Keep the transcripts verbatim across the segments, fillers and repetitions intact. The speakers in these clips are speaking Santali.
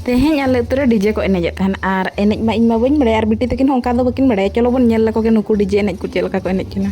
ᱛᱮᱦᱮᱧ ᱟᱞᱮ ᱟᱹᱛᱩ ᱨᱮ ᱰᱤᱡᱮ ᱠᱚ ᱮᱱᱮᱡᱮᱫ ᱛᱟᱦᱮᱱ, ᱟᱨ ᱮᱱᱮᱡ ᱢᱟ ᱤᱧ ᱢᱟ ᱵᱟᱹᱧ ᱵᱟᱲᱟᱭᱟ, ᱟᱨ ᱵᱤᱴᱤ ᱛᱟᱹᱠᱤᱱ ᱦᱚᱸ ᱚᱱᱠᱟ ᱫᱚ ᱵᱟᱹᱠᱤᱱ ᱵᱟᱲᱟᱭᱟ᱾ ᱪᱚᱞᱚ ᱵᱚᱱ ᱧᱮᱞ ᱞᱮᱠᱚ ᱜᱮ ᱱᱩᱠᱩ ᱰᱤᱡᱮ ᱮᱱᱮᱡ ᱠᱚ ᱪᱮᱫ ᱞᱮᱠᱟ ᱠᱚ ᱮᱱᱮᱡ ᱠᱟᱱᱟ᱾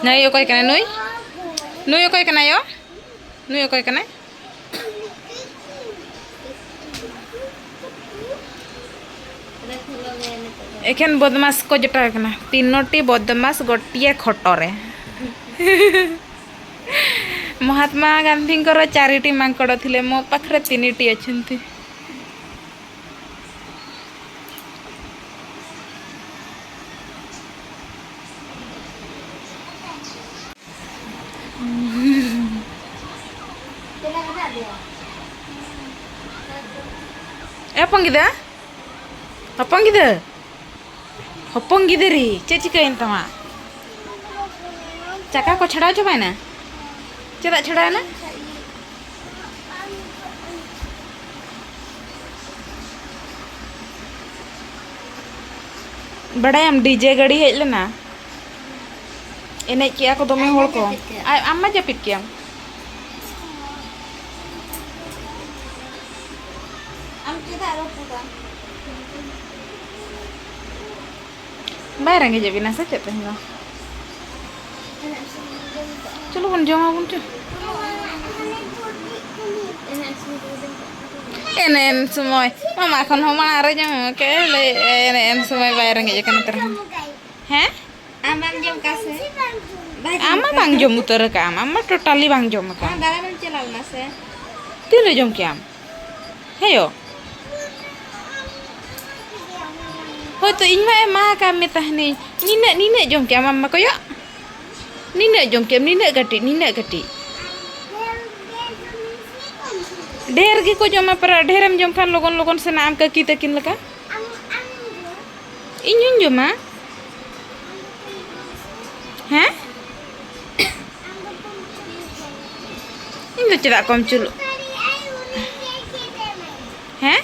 ᱱᱩᱭ ᱚᱠᱚᱭ ᱠᱟᱱᱟᱭ? ᱱᱩᱭ, ᱱᱩᱭ ᱚᱠᱚᱭ ᱠᱟᱱᱟᱭ ᱭᱳ? ᱱᱩᱭ ᱚᱠᱚᱭ ᱠᱟᱱᱟᱭ? ᱮᱠᱷᱮᱱ ᱵᱚᱫᱢᱟᱥ ᱠᱚ ᱡᱚᱴᱟᱣ ᱠᱟᱱᱟ, ᱛᱤᱱᱚᱴᱤ ᱵᱚᱫᱢᱟᱥ ᱜᱚᱴᱤᱭᱮ ᱠᱷᱚᱴᱚ ᱨᱮ᱾ ମହାତ୍ମା ଗାନ୍ଧୀଙ୍କର ଚାରିଟି ମାଙ୍କଡ଼ ଥିଲେ, ମୋ ପାଖରେ ତିନିଟି ଅଛନ୍ତି। ᱮ ᱦᱚᱯᱚᱱ ᱜᱤᱫᱟᱹ, ᱦᱚᱯᱚᱱ ᱜᱤᱫᱟᱹ, ᱦᱚᱯᱚᱱ ᱜᱤᱫᱟᱹ ᱨᱮ, ᱪᱮᱫ ᱪᱤᱠᱟᱹᱭᱮᱱ ᱛᱟᱢᱟ? ᱪᱟᱠᱟ ᱠᱚ ᱪᱷᱟᱲᱟᱣ ᱪᱟᱵᱟᱭᱮᱱᱟ? ᱪᱮᱫᱟᱜ ᱪᱷᱟᱲᱟᱣᱮᱱᱟ? ᱵᱟᱲᱟᱭᱟᱢ, ᱰᱤᱡᱮ ᱜᱟᱹᱰᱤ ᱦᱮᱡ ᱞᱮᱱᱟ, ᱮᱱᱮᱡ ᱠᱮᱜᱼᱟ ᱠᱚ ᱫᱚᱢᱮ ᱦᱚᱲ ᱠᱚ᱾ ᱟᱢ ᱢᱟ ᱡᱟᱹᱯᱤᱫ ᱠᱮᱜᱼᱟᱢ᱾ ᱟᱢ ᱪᱮᱫᱟᱜ ᱨᱟᱹᱯᱩᱫᱟᱢ? ᱵᱟᱭ ᱨᱮᱸᱜᱮᱡᱮᱫ ᱵᱮᱱᱟ ᱥᱮ ᱪᱮᱫ ᱛᱮᱦᱮᱧ ᱫᱚ? ᱪᱚᱞᱚ ᱵᱚᱱ ᱡᱚᱢ ᱟᱵᱚᱱ ᱪᱚ᱾ ᱮᱱᱮᱱ ᱥᱚᱢᱚᱭ ᱢᱟᱢᱟ ᱠᱷᱚᱱ ᱦᱚᱸ ᱢᱟᱲᱟᱝ ᱨᱮ ᱡᱚᱢ ᱠᱮᱫ ᱞᱟᱹᱭ, ᱮᱱᱮᱱ ᱥᱚᱢᱚᱭ ᱵᱟᱭ ᱨᱮᱸᱜᱮᱡ ᱟᱠᱟᱱᱟ ᱛᱟᱨᱟ᱾ ᱦᱮᱸ? ᱟᱢ ᱵᱟᱢ ᱡᱚᱢ ᱠᱟᱜ ᱥᱮ? ᱟᱢ ᱢᱟ ᱵᱟᱝ ᱡᱚᱢ ᱩᱛᱟᱹᱨ ᱟᱠᱟᱫ ᱟᱢ, ᱟᱢ ᱢᱟ ᱴᱳᱴᱟᱞᱤ ᱵᱟᱝ ᱡᱚᱢ ᱟᱠᱟᱫ ᱟᱢ᱾ ᱫᱟᱬᱟᱱ ᱮᱢ ᱪᱟᱞᱟᱣ ᱞᱮᱱᱟ ᱥᱮ? ᱛᱤᱱᱨᱮ ᱡᱚᱢ ᱠᱮᱜ ᱟᱢ? ᱦᱮᱸ ᱭᱳ᱾ ᱦᱳᱭ ᱛᱚ, ᱤᱧ ᱢᱟ ᱮᱢᱟ ᱟᱠᱟᱫ ᱢᱮ ᱛᱟᱦᱮᱱᱤᱧ᱾ ᱱᱤᱱᱟᱹᱜ, ᱱᱤᱱᱟᱹᱜ ᱡᱚᱢ ᱠᱮᱜ ᱟᱢ ᱟᱢ ᱢᱟ ᱠᱚᱭᱚᱜ᱾ ᱱᱤᱱᱟᱹᱜ ᱡᱚᱢ ᱠᱮᱜ ᱟᱢ, ᱱᱤᱱᱟᱹᱜ ᱠᱟᱹᱴᱤᱡ, ᱱᱤᱱᱟᱹᱜ ᱠᱟᱹᱴᱤᱡ᱾ ᱰᱷᱮᱨ ᱜᱮᱠᱚ ᱡᱚᱢᱟ ᱯᱟᱨᱟ, ᱰᱷᱮᱨᱮᱢ ᱡᱚᱢ ᱠᱷᱟᱱ ᱞᱚᱜᱚᱱ ᱞᱚᱜᱚᱱ ᱥᱮᱱᱟᱜ ᱟᱢ ᱠᱟᱹᱠᱤ ᱛᱟᱹᱠᱤᱱ ᱞᱮᱠᱟ᱾ ᱤᱧ ᱦᱚᱧ ᱡᱚᱢᱟ᱾ ᱦᱮᱸ? ᱤᱧ ᱫᱚ ᱪᱮᱫᱟᱜ ᱠᱚᱢ ᱪᱩᱞᱩᱜ? ᱦᱮᱸ?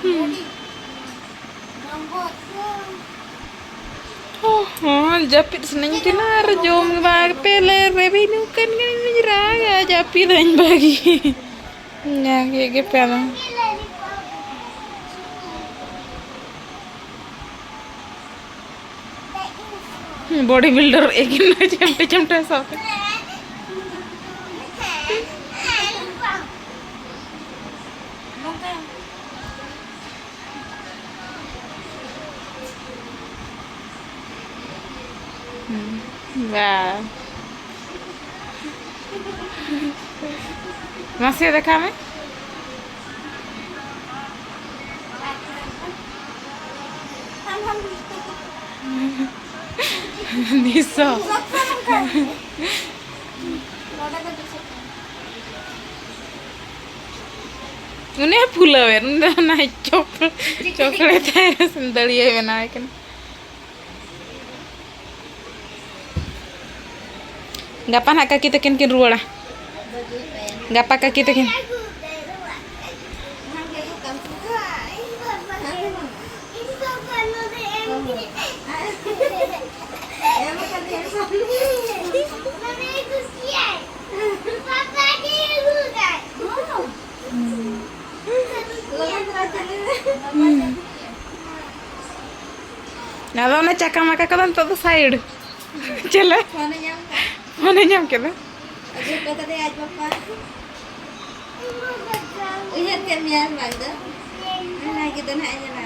ᱦᱩᱸ᱾ ᱚ ᱦᱚᱸ, ᱡᱟᱹᱯᱤᱫ ᱥᱟᱱᱟᱧ ᱠᱟᱱᱟ ᱟᱨ ᱡᱚᱢ ᱜᱮ ᱵᱟᱝ ᱯᱮ ᱞᱮ ᱨᱮᱵᱮᱱᱩ ᱠᱟᱱ ᱠᱟᱱᱟᱧ, ᱨᱟᱜᱟ, ᱡᱟᱹᱯᱤᱫᱟᱹᱧ ᱵᱷᱟᱹᱜᱤ᱾ ᱧᱟᱜᱮ ᱜᱮ ᱯᱮ ᱟᱫᱚ᱾ ᱵᱚᱰᱤ ᱵᱤᱞᱰᱟᱨ ᱮᱠᱮᱱ ᱪᱮᱢᱴᱮ ᱪᱮᱢᱴᱮ ᱥᱟᱵ ᱠᱟᱛᱮ᱾ ᱦᱩᱸ, ᱵᱟ᱾ ᱢᱟᱥᱮ ᱫᱮᱠᱷᱟᱣ ᱢᱮ᱾ ᱱᱤᱥᱚ᱾ ᱩᱱᱤ ᱦᱚᱸ ᱯᱷᱩᱞᱟᱹᱣᱮᱱ, ᱩᱱᱤ ᱫᱚ ᱚᱱᱟ ᱪᱚᱠ-, ᱪᱚᱠᱞᱮᱴ ᱫᱟᱲᱤᱭᱟᱹ ᱵᱮᱱᱟᱣ ᱠᱟᱱᱟ᱾ ᱜᱟᱯᱟ ᱱᱟᱦᱟᱜ ᱠᱟᱹᱠᱤ ᱛᱟᱹᱠᱤᱱ ᱠᱤᱱ ᱨᱩᱣᱟᱹᱲᱟ᱾ ᱜᱟᱯᱟ ᱠᱟᱹᱠᱤ ᱛᱟᱹᱠᱤᱱ᱾ ᱟᱫᱚ ᱚᱱᱟ ᱪᱟᱠᱟ ᱢᱟᱠᱟ ᱠᱚᱫᱚ ᱱᱤᱛᱚᱜ ᱫᱚ ᱥᱟᱭᱤᱰ᱾ ᱪᱮᱞᱮ? ᱯᱷᱳᱱᱮ ᱧᱟᱢ ᱠᱟᱜ᱾ ᱯᱷᱳᱱᱮ ᱧᱟᱢ ᱠᱮᱫᱟ᱾ ᱟᱹᱜᱩ ᱦᱚᱴᱚ ᱠᱟᱫᱮᱭᱟ ᱟᱡ ᱵᱟᱵᱟ᱾ ᱩᱭᱦᱟᱹᱨ ᱠᱮᱫ ᱢᱮᱭᱟ ᱵᱟᱝ ᱫᱚ? ᱚᱱᱟ ᱜᱮ ᱫᱚ ᱱᱟᱦᱟᱜ ᱮ ᱧᱮᱞᱟ᱾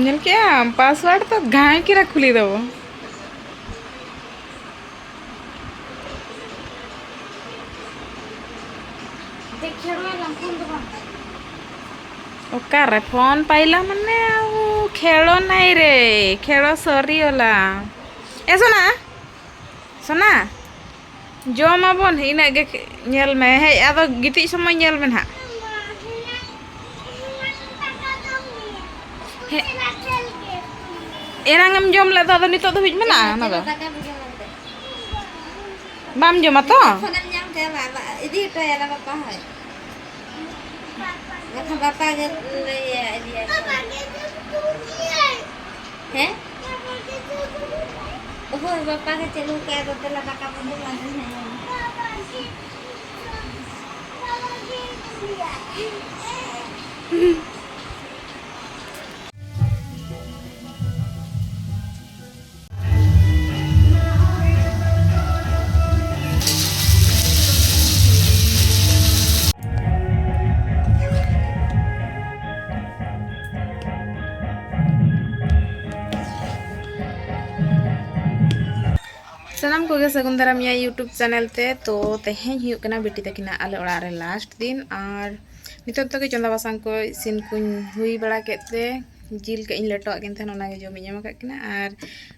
ᱧᱮᱞ ᱠᱮᱜᱼᱟᱢ? ᱯᱟᱥᱣᱟᱨᱰ ᱛᱚ ᱜᱷᱟᱸᱭ ᱠᱮᱨᱟ ᱠᱷᱩᱞᱤ ᱫᱚ᱾ ᱚᱠᱟᱨᱮ ᱯᱷᱳᱱ ᱯᱟᱭᱞᱟ ᱢᱟᱱᱮ ᱟᱵᱚ ᱠᱷᱮᱲᱚ ᱱᱟᱭ ᱨᱮ, ᱠᱷᱮᱲᱚ ᱥᱚᱨᱤ ᱚᱞᱟ᱾ ᱮ ᱥᱳᱱᱟ, ᱥᱳᱱᱟ, ᱡᱚᱢᱟᱵᱚᱱ ᱤᱱᱟᱹᱜ ᱜᱮ, ᱧᱮᱞ ᱢᱮ᱾ ᱦᱮᱡ ᱟᱫᱚ ᱜᱤᱛᱤᱡ ᱥᱚᱢᱚᱭ ᱧᱮᱞ ᱢᱮ ᱱᱟᱦᱟᱜ᱾ ᱦᱮᱸ, ᱮᱱᱟᱝ ᱮᱢ ᱡᱚᱢ ᱞᱮᱫ ᱫᱚ, ᱟᱫᱚ ᱱᱤᱛᱚᱜ ᱫᱷᱟᱹᱵᱤᱡ ᱢᱮᱱᱟᱜᱼᱟ ᱚᱱᱟ ᱫᱚ? ᱫᱟᱠᱟ ᱵᱟᱹᱧ ᱡᱚᱢ ᱞᱮᱫᱟ᱾ ᱵᱟᱢ ᱡᱚᱢᱟ ᱛᱚ? ᱯᱷᱳᱱᱮᱢ ᱧᱟᱢ ᱛᱟᱭᱟ, ᱵᱟ, ᱵᱟ, ᱤᱫᱤ ᱦᱚᱴᱚ ᱟᱭᱟ ᱵᱟᱯᱟ ᱦᱚᱸ᱾ ᱵᱟᱠᱷᱟᱱ ᱵᱟᱯᱟ ᱜᱮ ᱞᱟᱹᱭᱟᱭᱟ, ᱤᱫᱤᱭᱟᱭ ᱛᱚ᱾ ᱦᱮᱸ? ᱦᱳᱭ, ᱵᱟᱯᱟ ᱜᱮ ᱪᱟᱹᱞᱩ ᱠᱟᱭᱟ, ᱟᱫᱚ ᱫᱮᱞᱟ ᱫᱟᱠᱟ ᱵᱚᱱ ᱡᱚᱢᱟ, ᱫᱮᱞᱟ᱾ ᱥᱟᱱᱟᱢ ᱠᱚᱜᱮ ᱥᱟᱹᱜᱩᱱ ᱫᱟᱨᱟᱢ ᱤᱧᱟᱹᱜ YouTube ᱪᱮᱱᱮᱞ ᱛᱮ᱾ ᱛᱚ, ᱛᱮᱦᱮᱧ ᱦᱩᱭᱩᱜ ᱠᱟᱱᱟ ᱵᱤᱴᱤ ᱛᱟᱹᱠᱤᱱᱟᱜ ᱟᱞᱮ ᱚᱲᱟᱜ ᱨᱮ ᱞᱟᱥᱴ ᱫᱤᱱ, ᱟᱨ ᱱᱤᱛᱚᱜ ᱛᱮᱜᱮ ᱪᱚᱸᱫᱟ ᱵᱟᱥᱟᱝ ᱠᱚ ᱤᱥᱤᱱ ᱠᱚᱧ ᱦᱩᱭ ᱵᱟᱲᱟ ᱠᱮᱫ ᱛᱮ, ᱡᱤᱞ ᱠᱟᱜ ᱤᱧ ᱞᱮᱴᱚᱣᱟᱜ ᱠᱤᱱ ᱛᱟᱦᱮᱱ, ᱚᱱᱟᱜᱮ ᱡᱚᱢ ᱤᱧ ᱮᱢ ᱟᱠᱟᱫ ᱠᱤᱱᱟ᱾ ᱟᱨ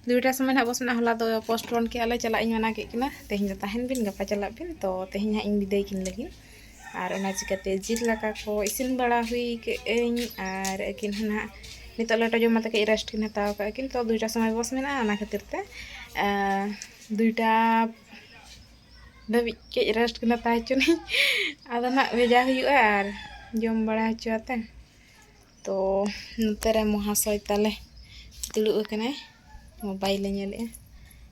ᱫᱩᱭᱴᱟ ᱥᱚᱢᱚᱭ ᱱᱟᱦᱟᱜ ᱵᱚᱥ ᱢᱮᱱᱟᱜᱼᱟ, ᱦᱚᱞᱟ ᱫᱚ postpone ᱠᱮᱜᱼᱟ ᱞᱮ, ᱪᱟᱞᱟᱜ ᱤᱧ ᱢᱟᱱᱟ ᱠᱮᱫ ᱠᱤᱱᱟ, ᱛᱮᱦᱮᱧ ᱫᱚ ᱛᱟᱦᱮᱱ ᱵᱤᱱ, ᱜᱟᱯᱟ ᱪᱟᱞᱟᱜ ᱵᱤᱱ᱾ ᱛᱚ, ᱛᱮᱦᱮᱧ ᱦᱟᱸᱜ ᱤᱧ ᱵᱤᱫᱟᱹᱭ ᱠᱤᱱ ᱞᱟᱹᱜᱤᱫ᱾ ᱟᱨ ᱚᱱᱟ ᱪᱤᱠᱟᱹᱛᱮ ᱡᱤᱞ ᱫᱟᱠᱟ ᱠᱚ ᱤᱥᱤᱱ ᱵᱟᱲᱟ ᱦᱩᱭ ᱠᱮᱫ ᱟᱹᱧ, ᱟᱨ ᱟᱹᱠᱤᱱ ᱦᱚᱸ ᱱᱟᱦᱟᱜ ᱱᱤᱛᱚᱜ ᱞᱮᱴᱚ ᱡᱚᱢ ᱠᱟᱛᱮ ᱠᱟᱹᱡ rest ᱠᱤᱱ ᱦᱟᱛᱟᱣ ᱠᱟᱜᱼᱟ ᱠᱤᱱ᱾ ᱛᱚ, ᱫᱩᱭᱴᱟ ᱥᱚᱢᱚᱭ ᱵᱚᱥ ᱢᱮᱱᱟᱜᱼᱟ, ᱚᱱᱟ ᱠᱷᱟᱹᱛᱤᱨ ᱛᱮ, ᱟᱨ ᱫᱩᱭᱴᱟ ᱫᱷᱟᱹᱵᱤᱡ ᱠᱟᱹᱡ rest ᱠᱤᱱ ᱦᱟᱛᱟᱣ ᱦᱚᱪᱚ ᱱᱤᱧ᱾ ᱟᱫᱚ ᱱᱟᱦᱟᱜ ᱵᱷᱮᱡᱟ ᱦᱩᱭᱩᱜᱼᱟ ᱟᱨ ᱡᱚᱢ ᱵᱟᱲᱟ ᱦᱚᱪᱚ ᱟᱛᱮ᱾ ᱛᱚ, ᱱᱚᱛᱮ ᱨᱮ ᱢᱚᱦᱟᱥᱚᱭ ᱛᱟᱞᱮ ᱫᱩᱲᱩᱵ ᱟᱠᱟᱱᱟᱭ, mobile ᱮ ᱧᱮᱞᱮᱜᱼᱟ᱾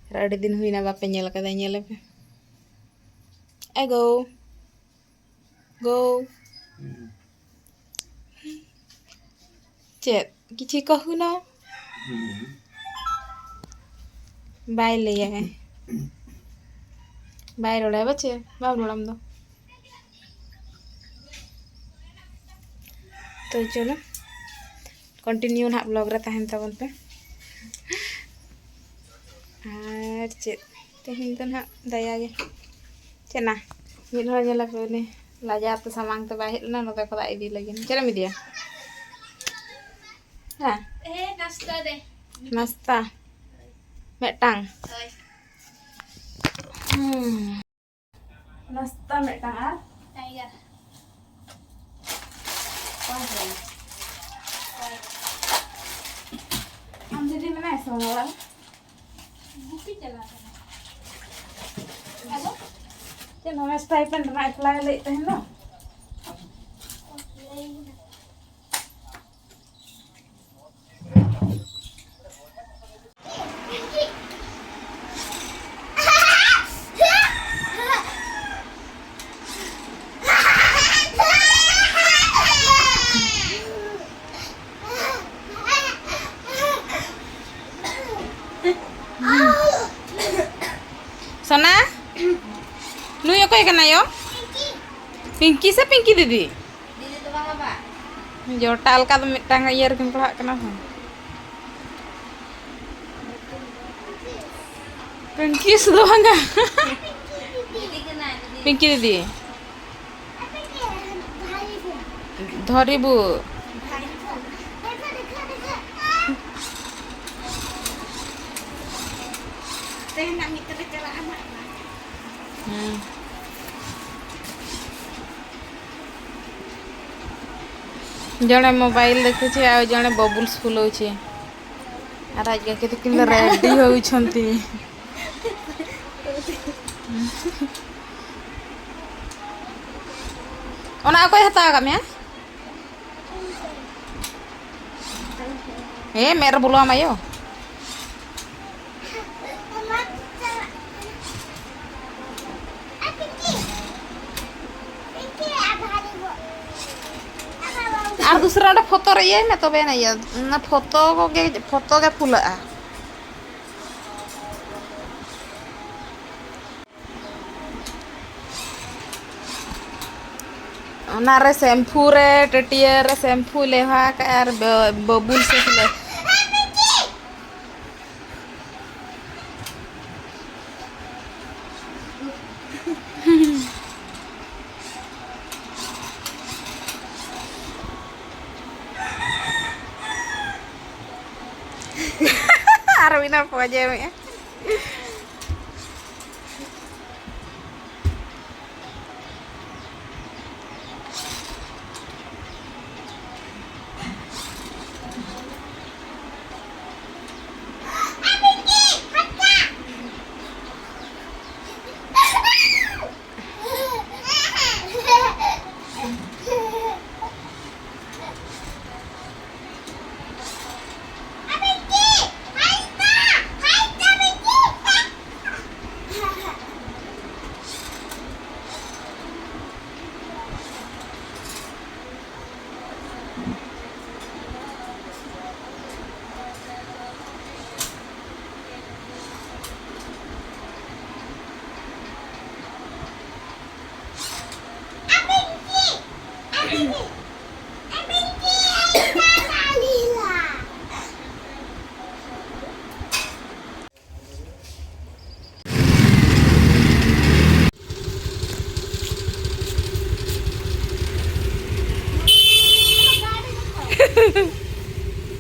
ᱟᱨ ᱟᱹᱰᱤ ᱫᱤᱱ ᱦᱩᱭᱱᱟ ᱵᱟᱯᱮ ᱧᱮᱞ ᱠᱟᱫᱟ, ᱧᱮᱞᱮ ᱯᱮ᱾ ᱮ ᱜᱳ, ᱜᱳ, ᱪᱮᱫ ᱠᱤᱪᱷᱤ ᱠᱚ ᱦᱩᱱᱟ? ᱵᱟᱭ ᱞᱟᱹᱭᱟᱭ᱾ ᱵᱟᱭ ᱨᱚᱲᱟᱭ ᱵᱟᱪᱮ, ᱵᱟᱢ ᱨᱚᱲᱟᱢ ᱫᱚ᱾ ᱛᱚ ᱪᱚᱞᱚ, continue ᱱᱟᱦᱟᱜ vlog ᱨᱮ ᱛᱟᱦᱮᱱ ᱛᱟᱵᱚᱱ ᱯᱮ᱾ ᱟᱨ ᱪᱮᱫ, ᱛᱮᱦᱮᱧ ᱫᱚ ᱱᱟᱦᱟᱜ ᱫᱟᱭᱟ ᱜᱮ᱾ ᱪᱮᱫ ᱱᱟ, ᱢᱤᱫ ᱦᱚᱲ ᱧᱮᱞᱮ ᱯᱮ, ᱩᱱᱤ ᱞᱟᱡᱟᱣ ᱛᱮ ᱥᱟᱢᱟᱝ ᱛᱮ ᱵᱟᱭ ᱦᱮᱡ ᱞᱮᱱᱟ, ᱱᱚᱛᱮ ᱠᱷᱚᱱᱟᱜ ᱤᱫᱤ ᱞᱟᱹᱜᱤᱫ᱾ ᱪᱮᱫ ᱮᱢ ᱤᱫᱤᱭᱟ? ᱦᱮᱸ? ᱦᱮᱸ, ᱱᱟᱥᱛᱟ ᱫᱮ᱾ ᱱᱟᱥᱛᱟ? ᱢᱤᱫᱴᱟᱝ? ᱦᱳᱭ᱾ ᱦᱩᱸ᱾ ᱱᱟᱥᱛᱟ ᱢᱤᱫᱴᱟᱝ ᱟᱨ ᱴᱟᱭᱜᱟᱨ᱾ ᱚᱠᱚᱭ ᱦᱚᱸ? ᱟᱢ ᱫᱤᱫᱤ ᱢᱮᱱᱟᱭᱟ ᱥᱮ ᱵᱟᱝ ᱚᱲᱟᱜ ᱨᱮ? ᱜᱩᱯᱤ ᱪᱟᱞᱟᱣ ᱠᱟᱱᱟ᱾ ᱟᱫᱚ? ᱪᱮᱫ ᱱᱚᱣᱟ stipend ᱨᱮᱱᱟᱜ apply ᱞᱟᱹᱭᱮᱫ ᱛᱟᱦᱮᱱ ᱫᱚ? ᱥᱳᱱᱟ, ᱱᱩᱭ ᱚᱠᱚᱭ ᱠᱟᱱᱟᱭ ᱭᱳ? ᱯᱤᱝᱠᱤ ᱥᱮ ᱯᱤᱝᱠᱤ ᱫᱤᱫᱤ? ᱡᱚᱴᱟ ᱞᱮᱠᱟ ᱫᱚ ᱢᱤᱫᱴᱟᱝ ᱤᱭᱟᱹ ᱨᱮᱠᱤᱱ ᱯᱟᱲᱦᱟᱜ ᱠᱟᱱᱟ ᱦᱚᱸ᱾ ᱯᱤᱝᱠᱤ ᱥᱩᱫᱷᱩ ᱵᱟᱝᱟ᱾ ᱯᱤᱝᱠᱤ ᱫᱤᱫᱤ᱾ ᱫᱷᱚᱨᱤᱵᱩ᱾ ᱛᱮᱦᱮᱧ ᱱᱟᱜ ᱢᱤᱫ ᱛᱮᱞᱮ ᱪᱟᱞᱟᱜᱼᱟ ᱱᱟᱜ᱾ ᱦᱩᱸ᱾ ଜଣେ ମୋବାଇଲ ଦେଖୁଛି, ଆଉ ଜଣେ ବବୁଲ୍ସ ଫୁଲଉଛି। ଆର ଆଜ କାଲି କେତେ କିନ୍ଦ ରେଡି ହଉଛନ୍ତି। ᱚᱱᱟ ᱚᱠᱚᱭ ᱦᱟᱛᱟᱣ ᱟᱠᱟᱫ ᱢᱮᱭᱟ? ᱦᱮᱸ, ᱢᱮᱫ ᱨᱮ ᱵᱚᱞᱚ ᱟᱢ ᱟᱭᱳ᱾ ᱟᱨ ᱫᱩᱥᱨᱟ ᱚᱸᱰᱮ ᱯᱷᱳᱛᱳ ᱨᱮ ᱤᱭᱟᱹᱭ ᱢᱮ, ᱛᱚᱵᱮ ᱮᱱᱟ ᱤᱭᱟᱹ, ᱚᱱᱟ ᱯᱷᱳᱛᱳ ᱠᱚᱜᱮ, ᱯᱷᱳᱛᱳ ᱜᱮ ᱯᱷᱩᱞᱟᱹᱜᱼᱟ᱾ ᱚᱱᱟ ᱨᱮ ᱥᱮᱢᱯᱷᱩ ᱨᱮ, ᱴᱟᱹᱴᱭᱟᱹ ᱨᱮ ᱥᱮᱢᱯᱷᱩ ᱞᱮᱣᱦᱟ ᱠᱟᱜᱼᱟ ᱟᱨ ᱵᱟᱹ-, ᱵᱟᱹᱵᱩᱞ ᱥᱮ ᱠᱷᱩᱞᱟᱹ᱾ ᱟᱨ ᱢᱤᱫ ᱦᱚᱲ ᱯᱚᱡᱮ ᱮᱢᱮᱜᱼᱟ᱾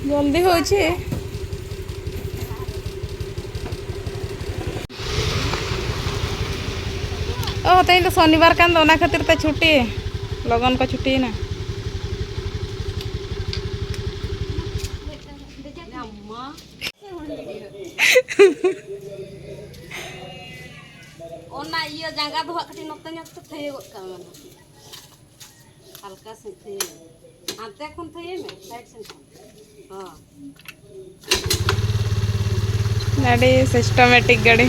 ଜଲ୍ଦି ହଉଛି। ᱚ, ᱛᱮᱦᱮᱧ ᱫᱚ ᱥᱚᱱᱤᱵᱟᱨ ᱠᱟᱱ ᱫᱚ, ᱚᱱᱟ ᱠᱷᱟᱹᱛᱤᱨ ᱛᱮ ᱪᱷᱩᱴᱤ, ᱞᱚᱜᱚᱱ ᱠᱚ ᱪᱷᱩᱴᱤᱭᱮᱱᱟ᱾ ᱚᱱᱟ ᱤᱭᱟᱹ ᱡᱟᱸᱜᱟ ᱫᱚ ᱦᱟᱸᱜ ᱠᱟᱹᱴᱤᱡ ᱱᱚᱛᱮ ᱧᱚᱜ ᱛᱮ ᱛᱷᱟᱹᱭᱟᱹ ᱜᱚᱫ ᱠᱟᱜ ᱢᱮ ᱱᱟᱦᱟᱜ᱾ ᱦᱟᱞᱠᱟ ᱥᱮᱫ ᱛᱷᱟᱹᱭᱟᱹ ᱢᱮ᱾ ᱦᱟᱱᱛᱮ ᱠᱷᱚᱱ ᱛᱷᱟᱹᱭᱟᱹ ᱢᱮ, ᱥᱟᱭᱤᱰ ᱥᱮᱱ ᱠᱷᱚᱱ᱾ ᱦᱚᱸ᱾ ᱟᱹᱰᱤ systematic ᱜᱟᱹᱰᱤ᱾